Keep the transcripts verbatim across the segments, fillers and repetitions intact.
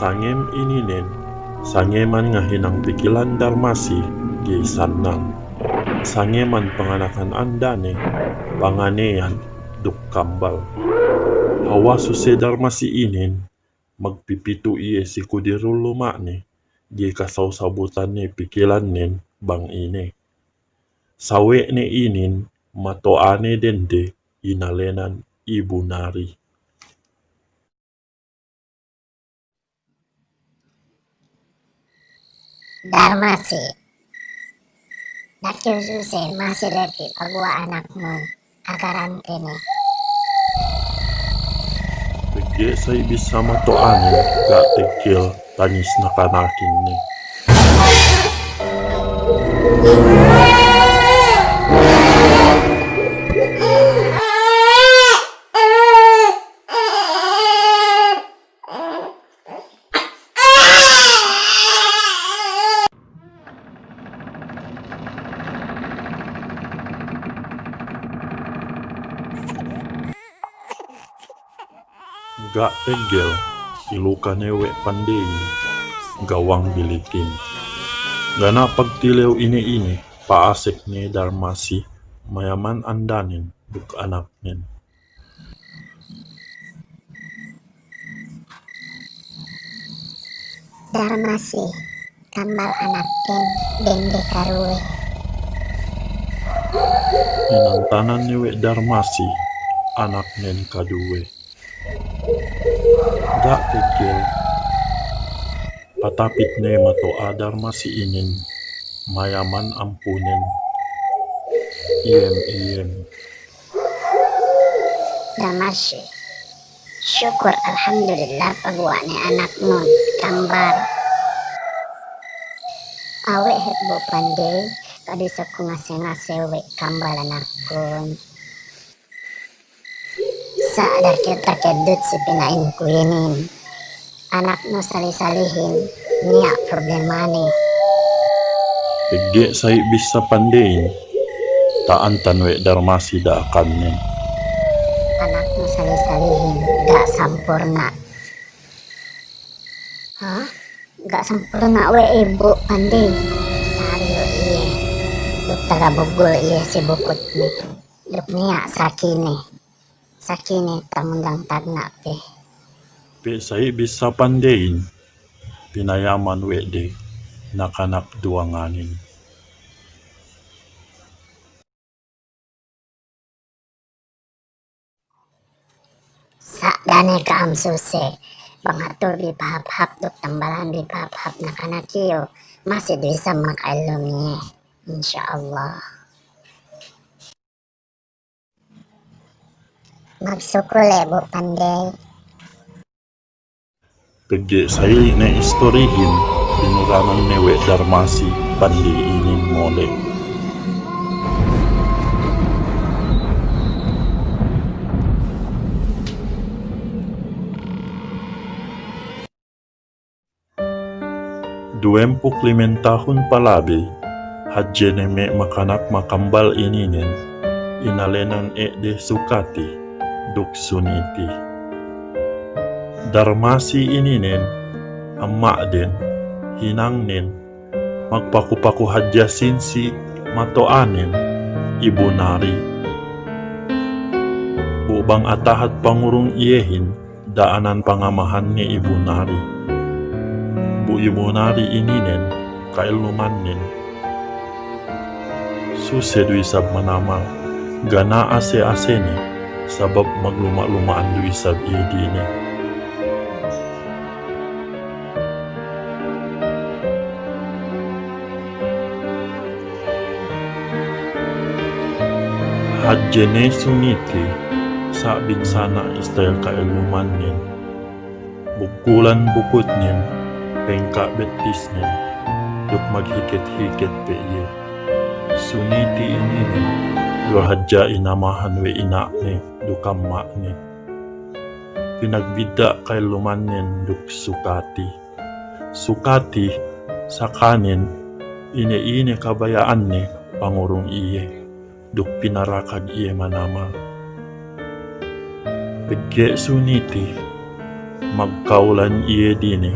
Sangem ininen, sangeman ngahinang pikilan Darmasi ga'i sannang. Sangeman panganakan andane, panganeyan duk kambal. Hawal suse Darmasi inin, magpipitu iye si kudirul luma'ne, ga'i kasaw-sabutanne pikilannen bang ine. Sawe'ne inin mato'ane dende inalenan Ibu Nari. Darmasi. Da'a kew suse, masi lepi paguwa' anaknun, agarante ne. Pegge' sa'i bissā mato'anen ga' teggel tangis nakanakin ne. Ga' teggel iluka ne we' pandeyin, gawang bilikin. Ga' ne pagtilew ine-ine, pa'asek ne Darmasi, mayaman andanen duk anaknen. Darmasi, kambal anakten, dende karuwe. Inantanan ne we' Darmasi, anaknen kaduwe. Ga' teggel. Patapit ne mato'a Darmasi inin, mayaman ampunen. Iyem, iyem. Darmasi. Sukur, alhamdulillah, paguwa' ne anaknun, kambal. Awe' hep bu pandey, kadu isab ku ngase-ngase we' kambal anaknun. Sa' da'a kew takeddut si pina'inku inin. Anaknu sali-salihin, niya' problemane. Pegge' sa'i bissā pandeyin, ta'antan we' Darmasi da'akannen. Anaknu sali-salihin, ga' sampurna'. Hah? Ga' sampurna' we' ibu' pandey? Sariyu iye. Duk taga bugul iye si bukutne. Duk niya' sakine. Sakine tamundang tagna' pe. Pe sa'i bissā pandeyin, pinayaman we' de nakanak duwanganin. Sa' da'a ne ka'am suse, bang hatu bi pahāp-hāp duk tambalan bi pahāp-hāp nakanak iyu, masi du isab maka'ellum iye, insya Allah. Magsukul le bu pandey. Pegge' sa'i ne istorihin, dinurangan ne we' Darmasi pandey inin mole'. Duwempū' limen tahun palabey, hadje ne me' makanak makambal ininen, inalenan e' de Sukati duk Suniti. Darmasi ininen, amma'den, hinangnen, magpaku-paku hadja sīn si mato'anen, Ibu Nari. Bu bang atahat pangurung iyehin, da'anan pangamahanne Ibu Nari. Bu Ibu Nari ininen, ka'ellumannen. Suse du isab manamal, ga' ne ase-asene, sabab magluma'-luma'an du isab iye dine. Hadje ne Suniti, sa' binsana' istayel ka'ellumannen. Buggulan bukutnen, pengka' bettisnen, duk maghiket-hiket pe iye. Suniti ininen, duwe hadja inamahan we' ina'ne duk amma'ne. Pinagbidda' ka'ellumannen duk Sukati. Sukati, sakanen, ine-ine kabaya'anne pangurung iye, duk pinarakag iye manamal. Pegge' Suniti, magkawulan iye dine,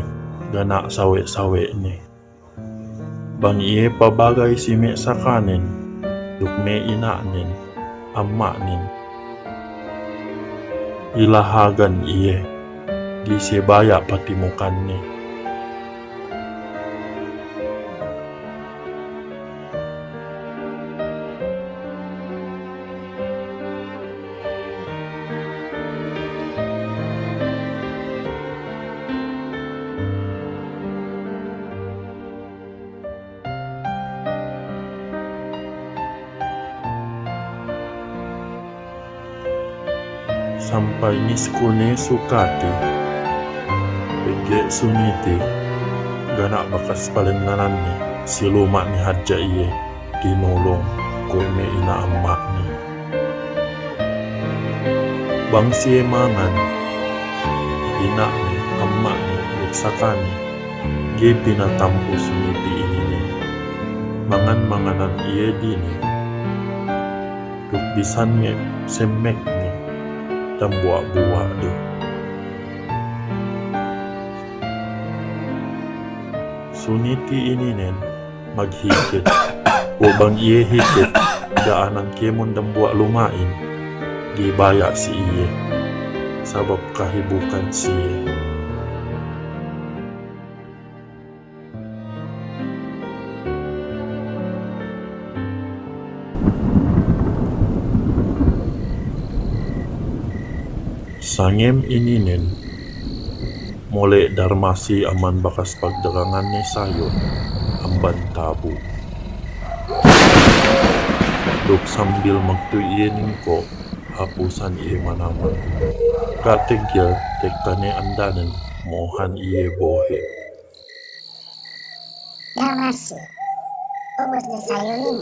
ga' niya' sawe'-sawe'ne. Bang iye pabagay si me' sakanen duk me' ina'nen, amma'nen, ilahagan iye, ga'i siye baya' patimukanne. Sampay nisku ne sukati, pegge' Suniti ga' niya' bakas palengngananne, si luma'ne hadja iye tinulung kuwe' me' ina' amma'ne. Bang siye mangan, ina'ne, amma'ne, duk sakane, ga'i pinatampu Suniti ininen. Mangan-manganan iye dine. Duk bisan me' semmekne dambuwa'-buwa' du. Suniti ininen maghiket, kuwe' bang iye hiket, da'anan kēmon dambuwa' luma'in, ga'i baya' si iye, sabab kahibukan siye. Sangem ininen, mole' Darmasi amban bakas pagdaganganne sayun amban tabu'. Duk sambil magtuy iye ningko', hapusan iye manamal. Ga' teggel tekka ne andanen mo'ohan iye bohe'. Darmasi, ubus ne sayunin?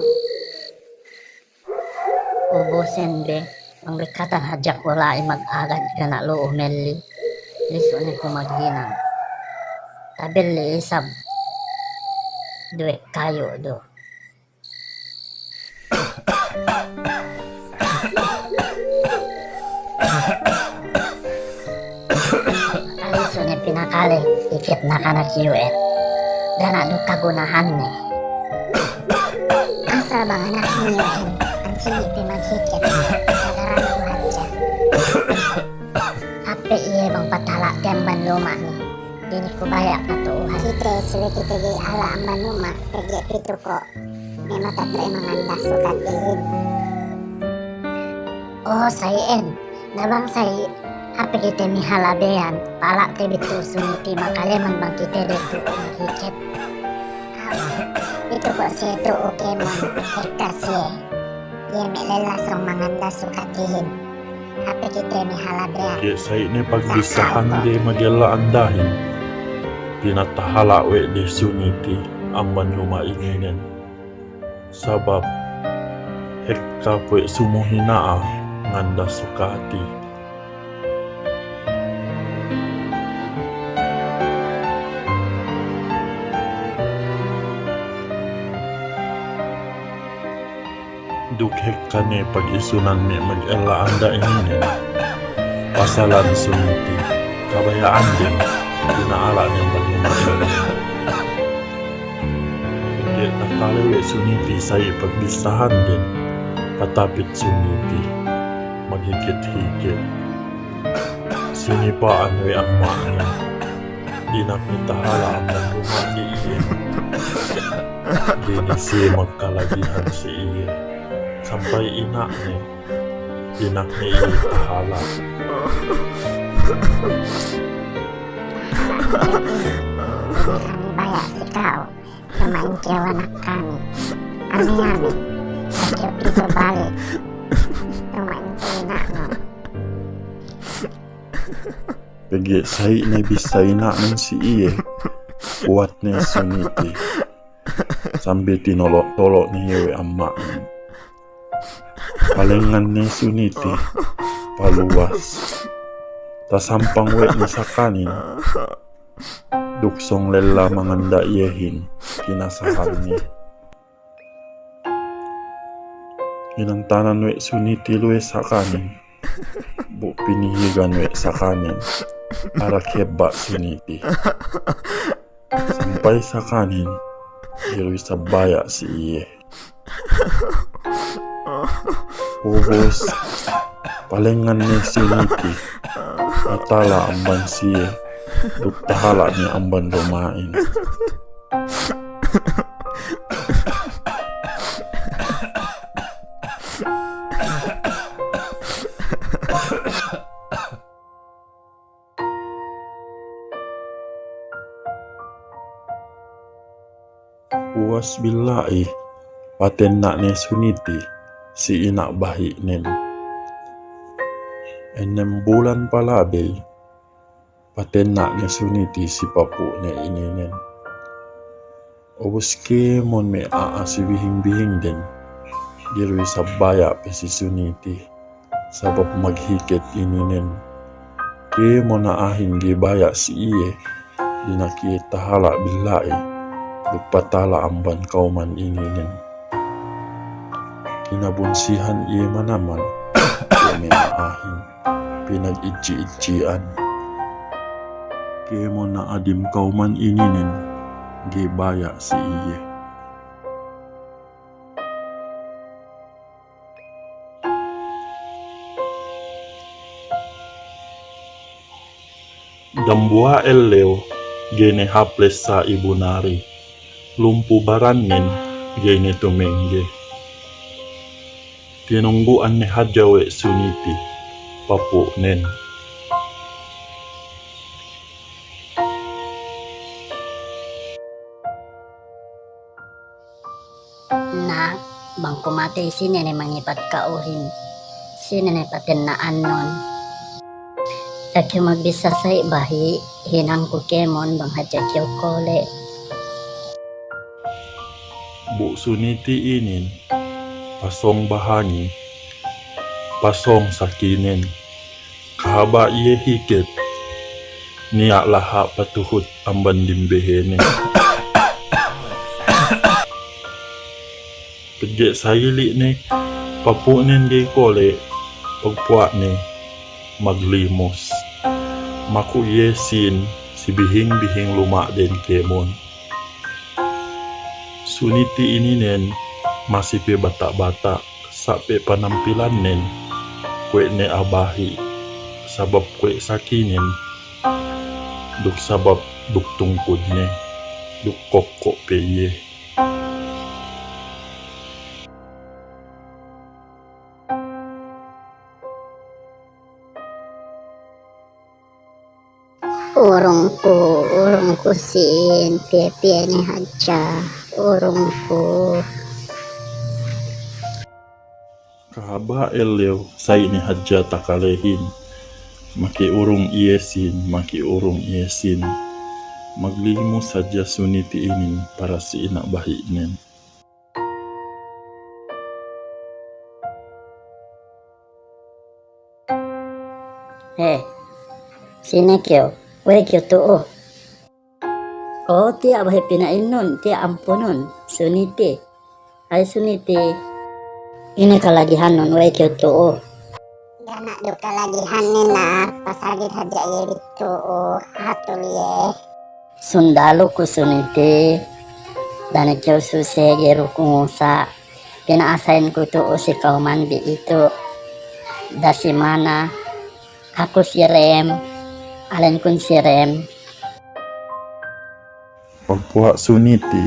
Ubusen be, bang be katan hadja ku la'i mag-agad ga' niya' lu'u melli, lisu' ne ku maghinang. Tabelli isab duwe kayu' du. Kalisu ne pinakale, hiket nakanak iyu'en. Ga' niya' du kagunahanne. Asal bang anak iyu'en, ansi' pe maghiket, sagaran ku hadja. Hāp pe iye bang patala'te amban luma'ne, ga'i ne ku baya' patu'uhan. Kite, subey kite ga'i ala' amban luma', pegge' pitu ko' me' matato'e manganda sukatihin. O, sa'i'en, na bang sa'i', hāp pe kite mihalabeyan, pala'te bi tu'u Suniti, makaleman bang kite de tu'u maghiket. Awa, pitu ko' siye tu'u kēmon, ekka siye. Iye me' lella sōng manganda sukatihin. Hāp pe kite mihalabeyan. Iye sa'i ne pagbissahande magella andahin, pinatahala' we' de Suniti amban luma' ininen. Sabab hekka kuwe' sumuhin a'a nganda sukati. Duk hekka ne pagisunan me' magella anda ininen, pasalan Suniti, kabaya'anden pina'ala' ne amban luma' inin. Pegge' takale we' Suniti sa'i pagbissahanden, patapit Suniti maghiket-hiket. Sinipa'an we' amma'ne, dina'ak ne tahala' amban luma' iye. Ga'i ne siye magkalagihan si iye. Sampay ina'ne, dina'ak ne iye tahala'. Kami baya' si ka'u. Luma'in kew anak kami. Ame-ame, sa' kew pitu balik. Luma'in kew ina'nu. Pegge' sa'i ne bissā ina'nen si iye, kuwat ne Suniti. Sambil tinolo'-tolo' ne iye we' amma'nen. Palengngan ne Suniti, paluwas. Tasampang we' ne sakanin. Duk sōng lella manganda iyehin, kinasahanne. Inantanan we' Suniti luwe sakanin. Bu pinihigan we' sakanin. Arak hebba' Suniti. Sampay sakanin, ga'i du isab baya' si iye. Ubus, palengngan ne si Niti, patala' amban siye, duk tahala' ne amban luma'in. Puwas billa'i, patenna' ne Suniti si ina' bahi'nen. Ennem bulan palabey, patenna' ne Suniti si papu'ne ininen. Ubus kēmon me' a'a si bihing-bihingden, ga'i du isab baya' pe si Suniti. Sabab maghiket ininen. Kēmon a'ahin ga'i baya' si iye, dina'ak iye tahala' billa'i, duk patala' amban kawman ininen. Kinabunsihan iye manamal, kuwe' me' a'ahin, pinag-idji'-idji'an. Kēmon a'a dem kawman ininen, ga'i baya' si iye. Dambuwa' ellew, ga'i ne hap lessa Ibu Nari, lumpu barannen, ga'i ne tumengge. Tinunggu'an ne hadja we' Suniti, papu'nen. Na', bang ku matey sine ne mangipat ka'uhin, sine ne patenna'annun. Da'a kew magbissā sa'i bahi', hinangku kēmon bang hadja kew kole'. Bu Suniti inin, pasōng bahangi, pasōng sakinen. Kahaba' iye hiket, niya' laha' patuhut amban dimbehene. Pegge' sahili' ne, papu'nen ga'i kole', pagpuwa'ne maglimus. Maku' iye sīn si bihing-bihing luma'den kēmon. Suniti ininen masi pe bata'-bata'. Sa' pe panampilannen, kuwe' ne a'a bahi', sabab kuwe' sakinen, duk sabab duk tungkudne, duk kokko' pe iye. Urungku, urungku sīn, piye-piye ne hadja, urungku. Kahaba' ellew, sa'i ne hadja takalehin. Makiurung iye sīn, makiurung iye sīn. Maglimus hadja Suniti inin para si ina' bahi'nen. He, sine kew, we' kew tu'u. O, tiya' bahi' pina'innun, tiya' ampunun, Suniti. Ay Suniti. Ine kalagihannun we' kew tu'u. Ga' ne du kalagihan ne na, pasagit hadja iye bi tu'u, hatul iye. Sundalu ku Suniti, da'a ne kew suse, ga'i du ku ngusa', pina'asahin ku tu'u si kawman bi itu, da'a si mana, aku si Rem, alenkun si Rem. Pagpuwa' Suniti,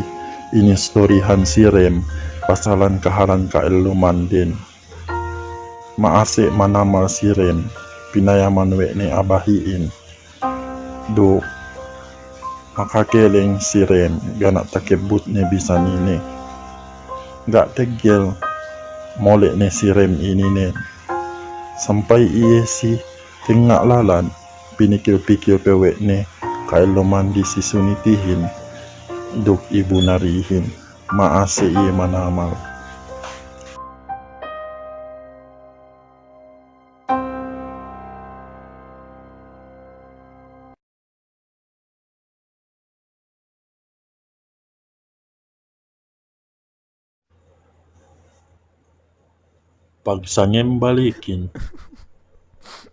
inistorihan si Rem, pasalan kahalan ka'ellumanden. Ma'ase' manamal si Rem, pinayaman we' ne a'a bahi'in. Duk makakeleng si Rem, ga' ne takebbut ne bisan ine. Ga' teggel, mole' ne si Rem ininen. Sampay iye si tengnga' lalan, pinikil-pikil pe we' ne ka'ellumandi si Sunitihin duk Ibu Narihin. Ma'ase' iye manamal. Pagsangem balikin,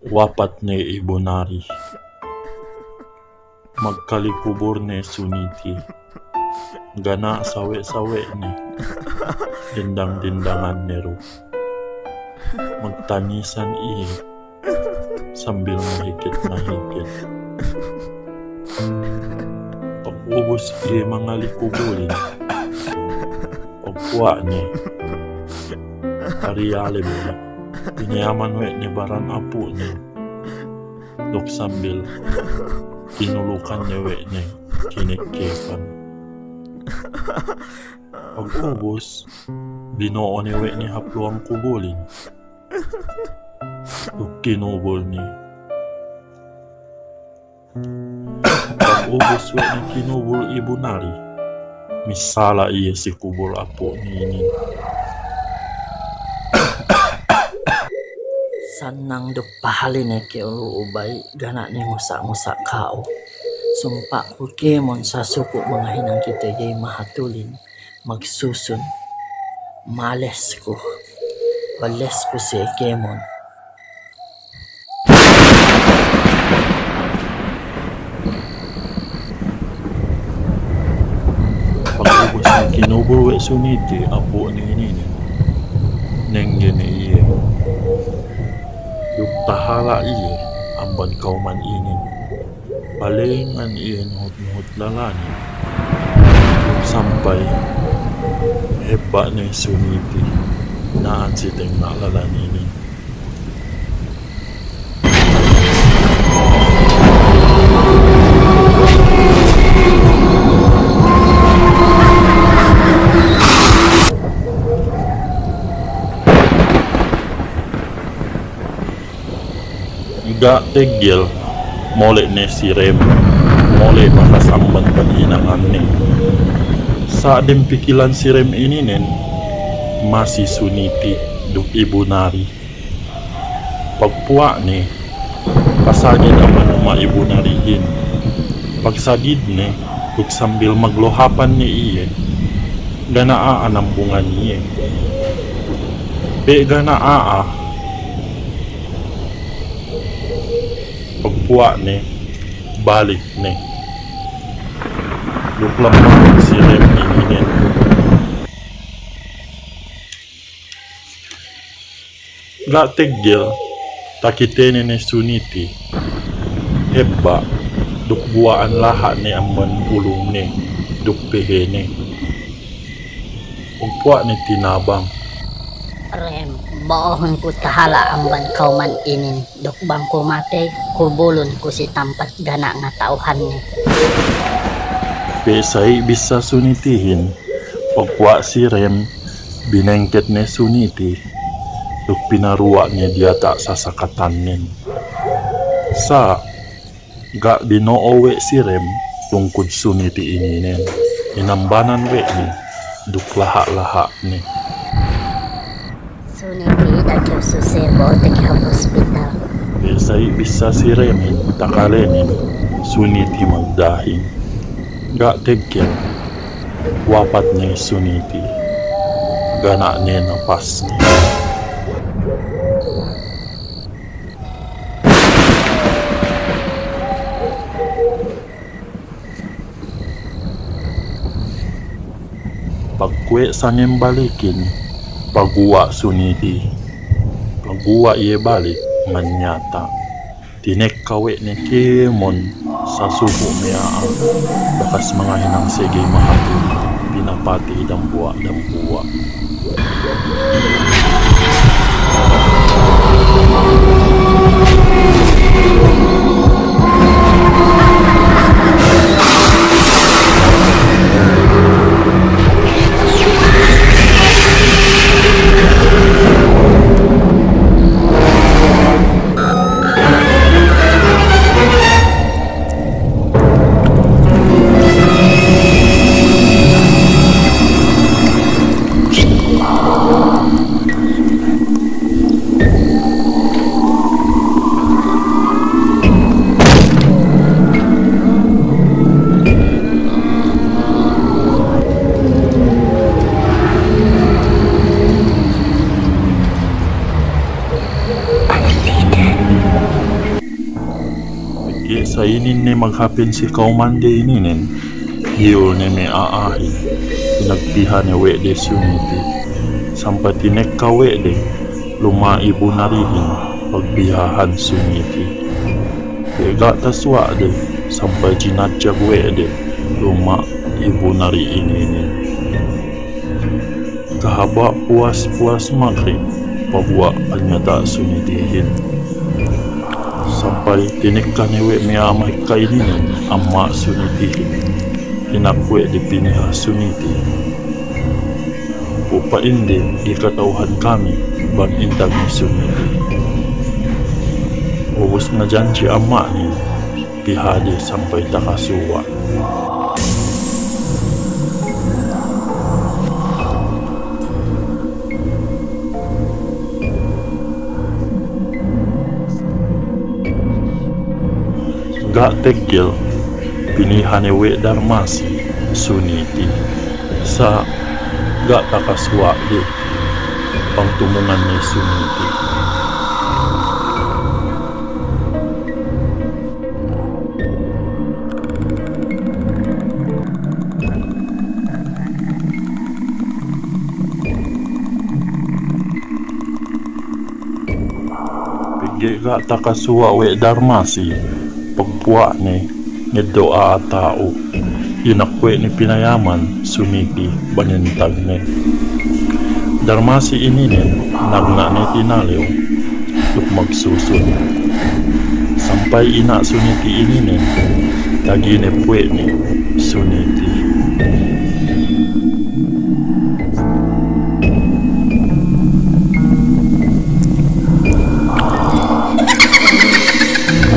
wapat ne Ibu Nari. Magkalikubul ne Suniti. Ga' ne sawe'-sawe' ne. Dendang-dendangan ne du. Magtangisan iye sambil mahikit-mahikit. Pag ubus iye mangalikubulin, pagpuwa' ne, pariyalem ne, pinayaman we' ne baran apu' ne. Duk sambil kinulukan ne we' ne, kinekkepan. Pag ubus, bino'o ne we' ne hap luwang kubulin. Duk kinubul ne. Pag ubus we' ne kinubul Ibu Nari, misala iye si kubul apu' ne inin. Sannang duk pahali ne ke ulu ubay, ga' ne ngusa'-ngusa' ka'u. Sumpa'ku kēmon sasuku' mangahinang kite ga'i mahatulin. Magsusun. Malesku. Malesku si kēmon. Pag ubus ne kinubul we' Suniti apu' ne inin, nengge ne iye. Duk tahala' iye amban kawman inin. Palengan iye nuhut-nuhut lalanin. Sampay hebba' ne Suniti na'an si tengnga' lalanin. Ga' teggel, mole' ne si Rem, mole' bakas amban paghinangan ne. Sa' dem pikilan si Rem ininen, masi Suniti duk Ibu Nari. Pagpuwa' ne, pasagid amban uma' Ibu Narihin. Pagsagid ne, duk sambil maglohapan ne iye, ga' ne a'a nambungan iye. Pe' ga' ne a'a. Pagpuwa' ne, balik ne. Duk lamma si Rem ininen. Ga' teggel, takitene ne Suniti. Hebba', duk guwa'an laha' ne amban ulung ne, duk pehe ne. Pagpuwa' ne tinabang. Rem, bo'ohun ku tahala' amban kawman inin, duk bang ku matey, kubulun ku si tampat ga' ne ngata'uhanne. Pe' sa'i bissā Sunitihin, pagpuwa' si Rem, binengket ne Suniti, duk pinaruwa' ne diyata' sasakatannen. Sa' ga' bino'o we' si Rem tungkud Suniti ininen, inambanan we' ne, duk laha'-laha' ne. Suniti, da'a kew suse, bo'ote kew hap hospital. Pe' sa'i bissā si Remin, takalenen, Suniti magdahin. Ga' teggel, wapat ne Suniti. Ga' ne napasne. Pagkuwe' sangem balikin, paguwa' Suniti. Paguwa' iye balik, manyata'. Tinekka we' ne kēmon sasuku' me' a'a, bakas mangahinang sege mahati, pinapati dambuwa'-dambuwa'. Sa' inin ne maghapin si kawmande ininen, hiyul ne me' a'ahin, pinagpiha ne we' de Suniti. Sampay tinekka we' de, luma' i bunarihin, pagpihahan Suniti. Pegge' ga' tasuwa' de, sampay jinadjag we' de, luma' i bunari ininin. Kahaba' puwas-puwas magrib, paguwa' panyata' Sunitihin. Sampay tinekka ne we' me' a'a mahekka ininen, amma' Sunitihin. Hinak we' de piniha Suniti. Pu pa'inde, ga'i kata'uhan kami, bang intag ne Suniti. Ubus ngajanji' amma'nen, pihade sampay takasuwa'. Ga' teggel, piniha ne we' Darmasi Suniti. Sa' ga' takasuwa' de, bang tumungan ne Suniti. Pegge' ga' takasuwa' we' Darmasi, pagpuwa'ne ngeddo' a'a ta'u. Hinak we' ne pinayaman Suniti bang intag ne. Darmasi ininen, nagna' ne tinalew duk magsusun. Sampay ina' Suniti ininen, taginep we' ne Suniti.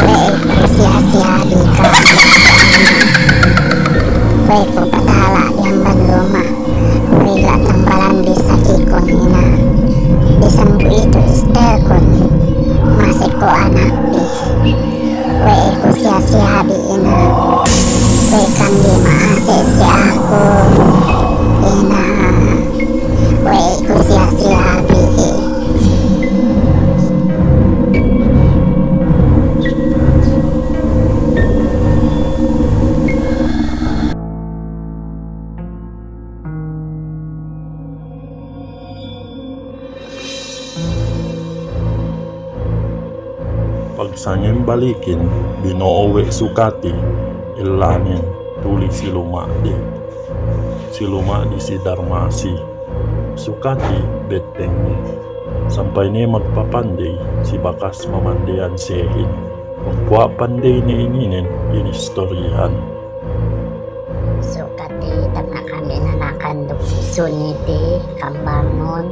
We'ey ku siha-siha bi ka'am. We'ey ku patala' bi amban luma'. We'ey ga' tambalan bi sakikun ina'. Bisan kuwe'itu istelkun, masi ku anak bi. We'ey ku siha-siha bi ina'. We'ey kam bi ma'ase' si aku ina'. We'ey ku siha-siha bi. Pagsangem balikin, bino'o we' Sukati ellanen, tuli si luma'de. Si luma'de si Darmasi. Sukati betteng ne. Sampay ne magpapandey si bakas mamandeyan sehin. Pagpuwa' pandeyne ininen inistorihan. Sukati, tagna' kami inanakan duk si Suniti, kambal nun,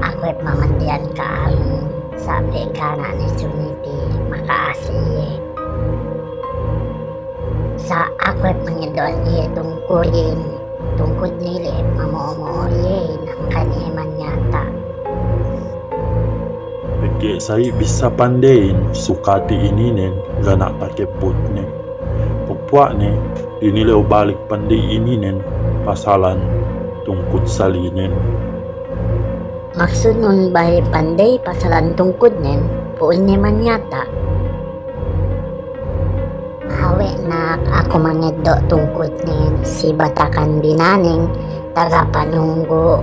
aku hep mamandeyan ka'am, sa' pegge' kana' ne Suniti, maka'ase' iye. Sa' aku hep mangeddo'an iye tungkudin, tungkudne ili' hep mamo'o-mo'o iyehin, hangkan iye manyata'. Pegge' sa'i bissā pandeyin Sukati ininen ga' niya' takebbutne. Pagpuwa'ne, dinilew balik pandey ininen pasalan tungkud salinen. Maksudnun bahi' pandey pasalan tungkudnen, pu'unne manyata'. Awe' nak, aku mangeddo' tungkudnen si Batakan Binaneng taga Panunggu.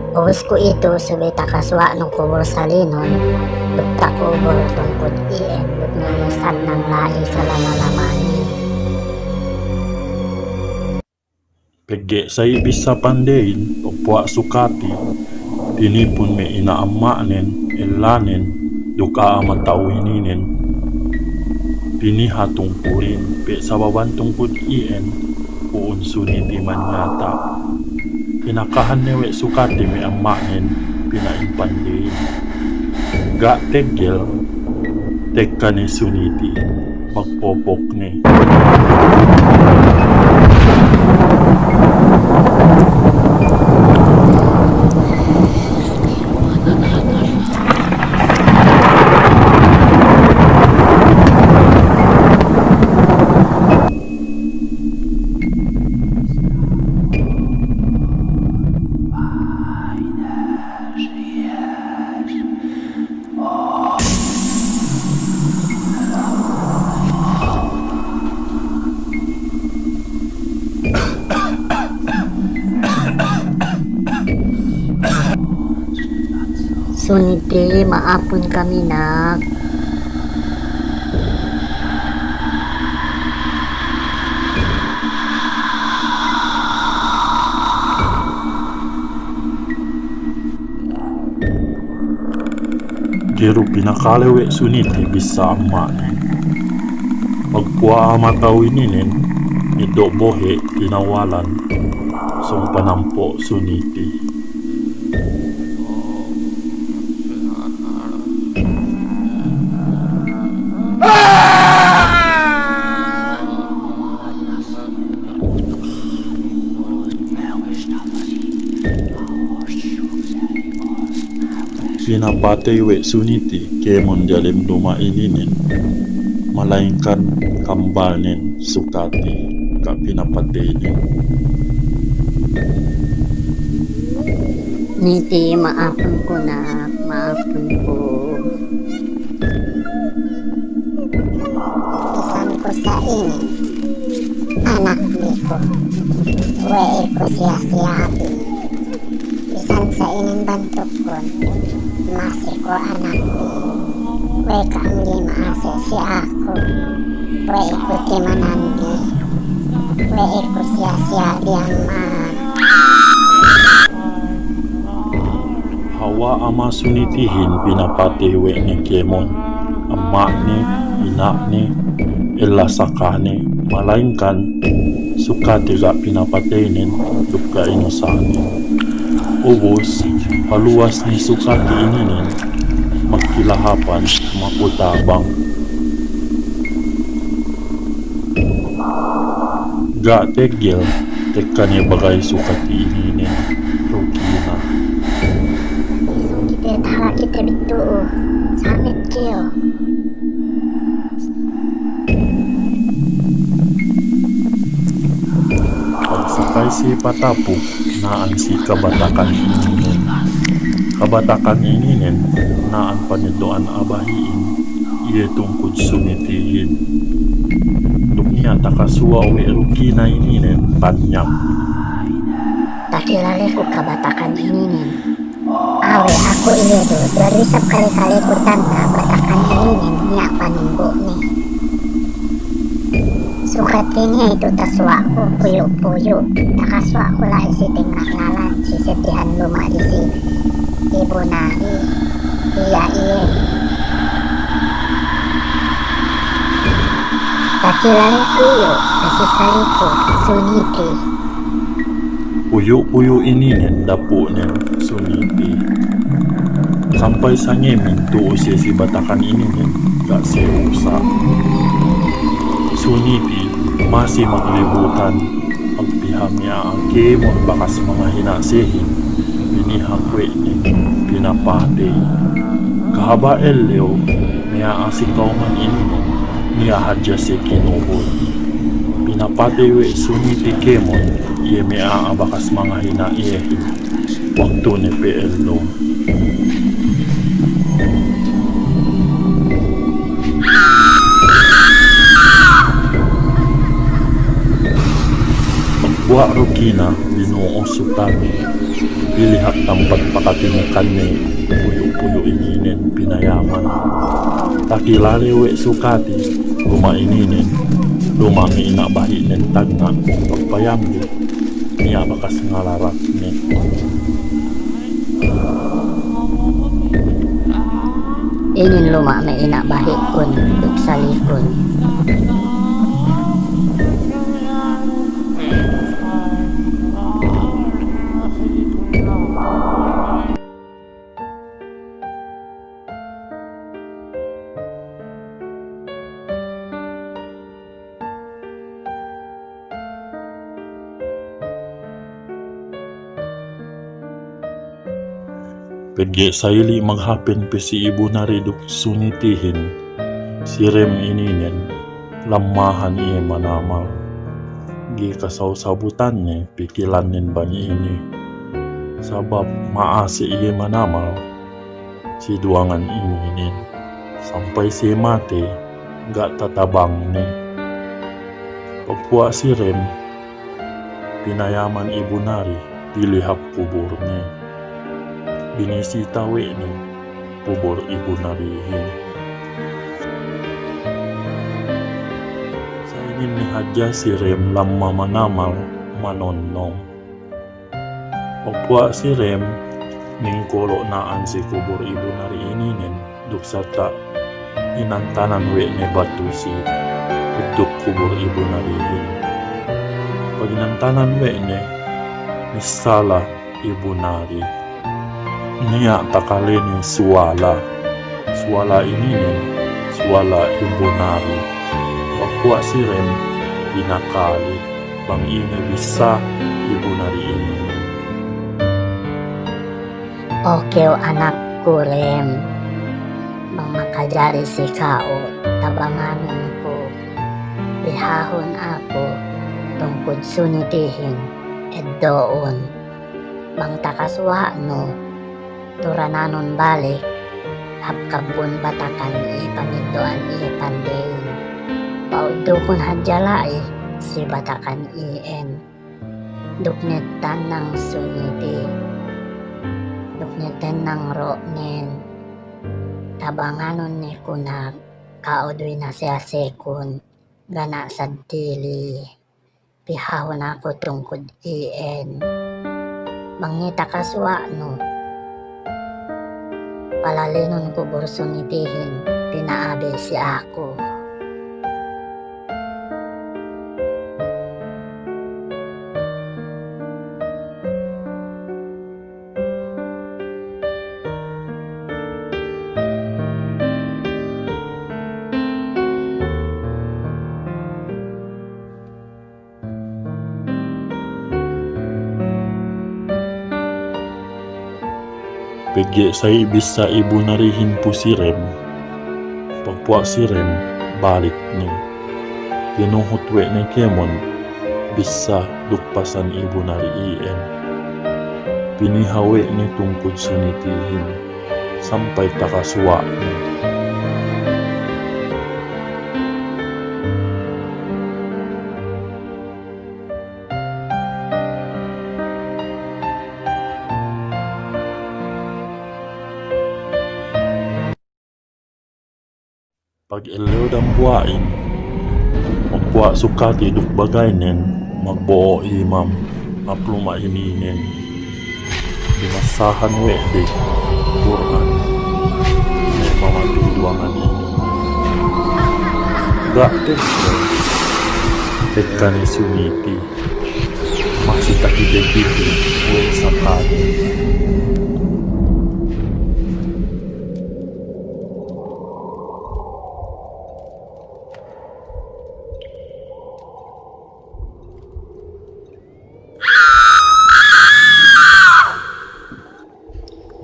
Ubus kuwe'itu subey takasuwa'nu kubul salinun, duk takubul tungkud iyan, duk ne sannang la'i salama-lamanen. Pegge' sa'i bissā pandeyin, pagpuwa' Sukati, tinipun me' ina' amma'nen, ellanen, duk a'a mata'u ininen. Piniha tungkudin, pe' sababan tungkud iyan, pu'un Suniti manyata'. Pinakahan ne we' Sukati me' amma'nen, pina'in pandeyin. Ga' teggel, tekka ne Suniti, magpopok ne. Suniti, ma'apun kami, nak. Ga'i du pinakale we' Suniti bissā amma'nen. Pagpuwa' a'a mata'u ininen, ngeddo' bohe' tinawalan, sōng panampo' Suniti. Pinapatey we' Suniti kēmon diyalem luma' ininen, malayingkan kambalnen Sukati ga' pinapateynen. Niti, ma'apun ku, nak, ma'apun ku. Bisan ku sa' inin anak bi ku, we' iku siya-siya bi. Bisan sa' inin bantukkun, masi ku anak bi. We' ka'am ga'i ma'ase' si aku, we' iku timanan bi, we' iku siya-siya bi, amma'an. Hawal ama' Sunitihin pinapatey we' ne kēmon, amma'ne, ina'ne, ella sakane, malayingkan Sukati ga' pinapateynen duk ga' inusa'nen. Ubus, paluwas ne Sukati ininen, magkilahapan, makutabang. Ga' teggel, tekka ne bagay Sukati ininen, Rukina. Isab kite, tala kite bi tu'u, samet kew. Pagsakay siye patapuk, na'an si kabatakan ininen. Kabatakan ininen, na'an paneddo'an a'a bahi'in, iye tungkud Sunitihin. Duk niya' takasuwa' we' Rukina ininen, tanya'. Takilale ku kabatakan ininen. Awe' aku iye du, diyalem isab kale-kale ku tagna' batakan ininen niya' panimbu'ne. Sukati niya' itu tasuwa' ku puyu'-puyu', takasuwa' ku la'i si tengnga' lalan, si sedihan luma' disi Ibu Nari, iye iye. Takilale ku iyu', asisali ku, Suniti. Puyu'-puyu' ininen dapu'nen Suniti. Sampay sangemin tu'u siye si batakan ininen, ga' siye usa'. Suniti masi maglibutan, pagpī hami a'a kēmon bakas mangahina' siyehin, pinihak we' ne, pinapatey. Kahaba' ellew, me' a'a si kawman ininen, niya' hadja siye kinubul. Pinapatey we' Suniti kēmon, iye me' a'a bakas mangahina' iyehin. Waktu ne pe ellew. Pagpuwa' Rukina, binu'us Sukati, pilihak tampat pakatimukanne puyu'-puyu' ininen pinayaman. Takilale we' Sukati, luma' ininen, luma' me' ina' bahi'nen tagna', pagpayambi, niya' bakas ngalarak ne. Inin luma' me' ina' bahi'kun duk salikun. Pegge' sa'ili' maghapen pe si Ibu Nari duk Sunitihin, si Rem ininen, lammahan iye manamal. Ga'i kasaw-sabutanne pikilannen bang ine. Sabab ma'ase' iye manamal si duwangan ininen. Sampay siye matey, ga' tatabangne. Pagpuwa' si Rem, pinayaman Ibu Nari, pilihak kuburne. Binisita we' ne, kubur ibu narihin. Sa' inin ne hadja si Rem lamma manamal manonnong. Pagpuwa' si Rem, ningkolo' na'an si kubur ibu nari ininen, duk sarta' inantanan we' ne batu si uduk kubur ibu narihin. Paginantanan we' ne, missala ibu nari. Niya' takalene suwala. Suwala ininen, suwala ibu nari. Pagpuwa' si Rem, pinakale bang ine bissā ibu nari ininen. O kew anakku Rem, bang makajari si ka'u, tabanganun ku, pihahun aku tungkud sunitihin, eddo'un. Bang takasuwa'nu, turananun balik hap kabbun batakan iye pangeddo'an iye pandeyin. Pa'udukun hadja la'i si batakan iyen. Duk ne tennang suniti. Duk ne tennang ro'nen. Tabanganun ne ku nak, ka'u du inase-asekun, ga' ne saddili. Pihahun aku tungkud iyen. Bang ne takasuwa'nu, palalenun kubur sunitihin, pina'abe si aku. Pegge' sa'i bissā ibu narihin pu si Rem, pagpuwa' si Rem balik ne. Tinuhut we' ne kēmon bissā duk pasan ibu nari iyen. Piniha we' ne tungkud sunitihin sampay takasuwa'nu. Pag ellew dambuwa'in, magpuwa' Sukati duk bagaynen magbo'o imam hap luma' ininen. Binassahan we' de Kur'an me' pamatuduwangan inin. Ga' teggel, tekka ne Suniti. Masi takite-kite we' Sukati.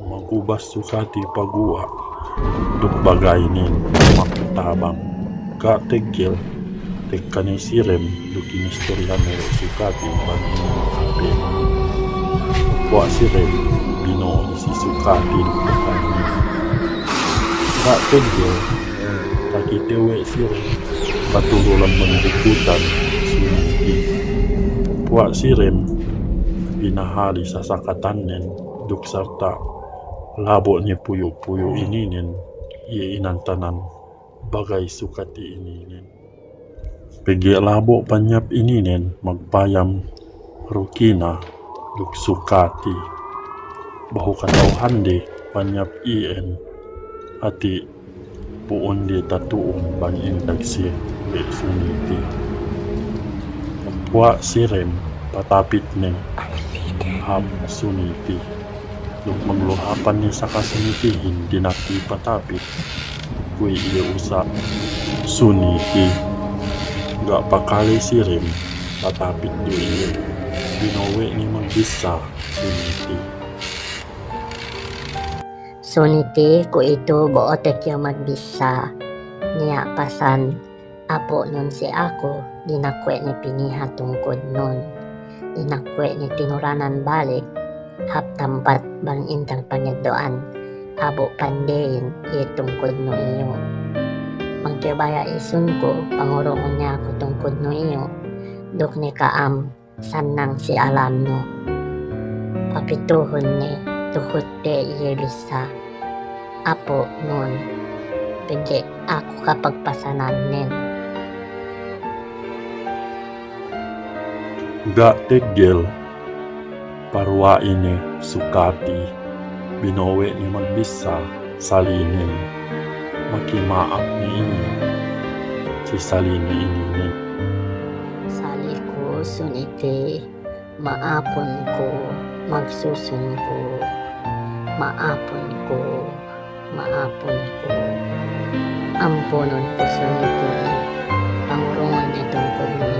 Magubas Sukati paguwa' duk bagaynen magtabang. Ga' teggel, tekka ne si Rem duk inistoryanen we' Sukati bang ine maghape. Pagpuwa' si Rem, bino'o ne si Sukati duk bagaynen. Ga' teggel, takite we' si Rem, patululan magbukutan Suniti. Pagpuwa' si Rem, pinahali sasakatannen duk sarta' labo' ne puyu'-puyu' ininen, iye inantanan bagay Sukati ininen. Pegge' labo' panyap ininen magpayam Rukina duk Sukati. Behu kata'uhande panyap iyan, hati' pu'unde tatu'un bang indag siye we' Suniti. Pagpuwa' si Rem patapit ne hap Suniti. Duk magluhapan ne saka Sunitihin dina'ak patapit kuwe' iye usa' Suniti. Ga' pakale si Rem patapit du iye. Bino'o we' ne magbissā Suniti. Suniti, kuwe'itu bo'ote kew magbissā. Niya' pasan apu'nun si aku, dina'ak we' ne piniha tungkudnun. Dina'ak we' ne tinuranan balik hap tampat bang indag pangeddo'an abu' pandeyin iye tungkudnu iyu'. Bang kew baya' isunku, pangurungun ne aku tungkudnu iyu', duk ne ka'am sannang si alamnu. Papituhun ne, tuhut pe iye bissā. Apu'nun, pegge' aku kapagpasanannen. Ga' teggel, paruwa'i ne Sukati, binowe' ne magbissā salinen. Makima'ap ne inin si saline ininen. Saliku Suniti, ma'apun ku, magsusun ku, ma'apun ku, ma'apun ku. Ampunun ku Suniti, pangurungun ne tungkud ne,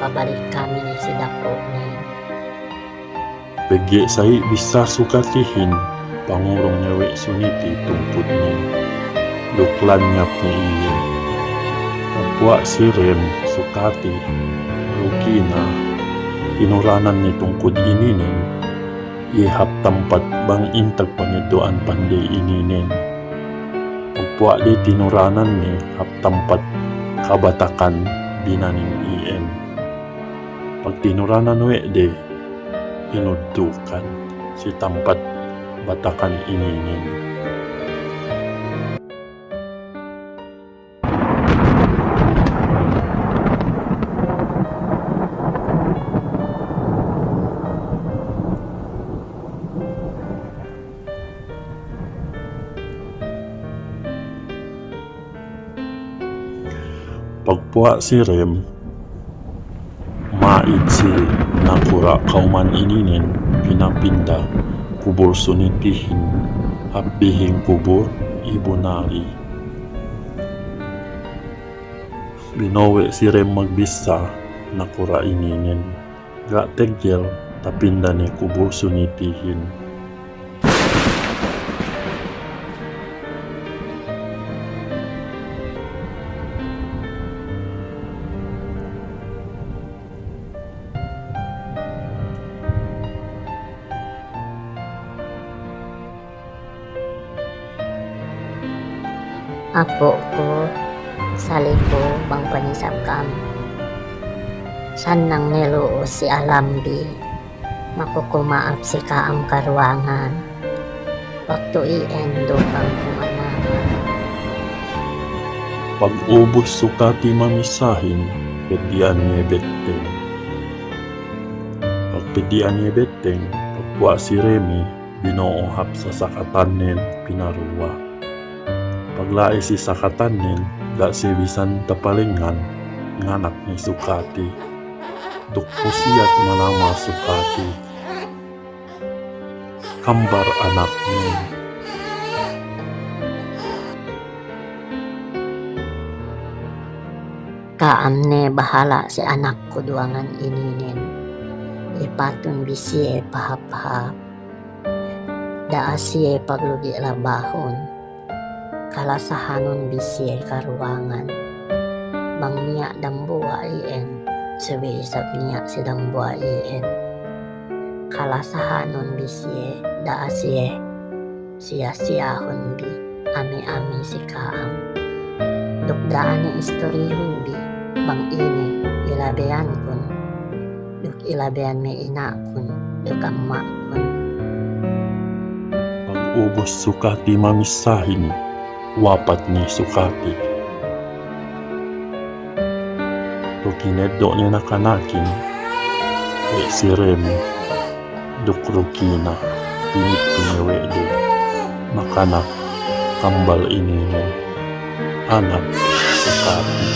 pabalik kami ne si dapu'nen. Pegge' sa'i bissā Sukatihin, pangurung ne we' Suniti tungkudnen. Duk lanyap ne iye. Pagpuwa' si Rem, Sukati, Rukina, tinuranan ne tungkud ininen, iye hap tampat bang intag paneddo'an pandey ininen. Pagpuwa' de tinuranan ne hap tampat kabatakan binanin iyan. Pagtinuranan we' de, inuddukan si tampat batakan ininen. Pagpuwa' si Rem, ma'id si nakura' kawman ininen pinapinda kubul Sunitihin hap bihing kubul Ibu Nari. Binowe' si Rem magbissā nakura' ininen. Ga' teggel tapinda ne kubul Sunitihin. Apu'ku, saliku bang panisab ka'am. Sannang ne lu'u si alam bi, maku ku ma'ap si ka'am karuwangan. Waktu iyan du bang ku manamal. Pag'ubus Sukati mamissahin, peddi'an iye betteng. Pagpeddi'an iye betteng, pagpuwa' si Remi, bino'o hap sasakatannen pinaruwa'. Pagla'i si sakatannen, ga' siye bisan tapalengngan, nganak ne Sukati. Duk pusiyat manamal Sukati. Kambal anaknen. Ka'am ne bahala' si anakku duwangan ininen. Ipatun bi siye pahāp-hāp. Da'a siye paglugi' labahun. Kalasahanun bi siye karuwangan. Bang niya' dambuwa' iyan, subey isab niya' si dambuwa' iyan. Kalasahanun bi siye, da'a siye siya-siyahun bi, ami-ami si ka'am. Duk da'a ne istorihun bi, bang ine ilabeyankun. Duk ilabeyan me' ina'kun duk amma'kun. Pag'ubus Sukati mamissahin, wapat ne Sukati. Duk ineddo' ne nakanakin we' si Remi duk Rukina, pinit ne we' de nakanak kambal ininen, anak Sukati.